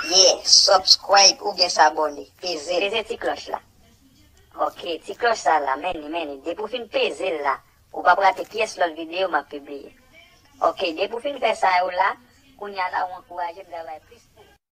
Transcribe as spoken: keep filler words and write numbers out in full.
Yeah, subscribe oubyen s'abonner. Peze. Peze ti klòch la. Ok, ti klòch sa la, men li, men li. Depi w fin peze l la, ou p ap rate pyès lòt videyo m ap pibliye. Ok, depi w fin fè sa yo la, kounye a la, ou ankouraje m travay plis.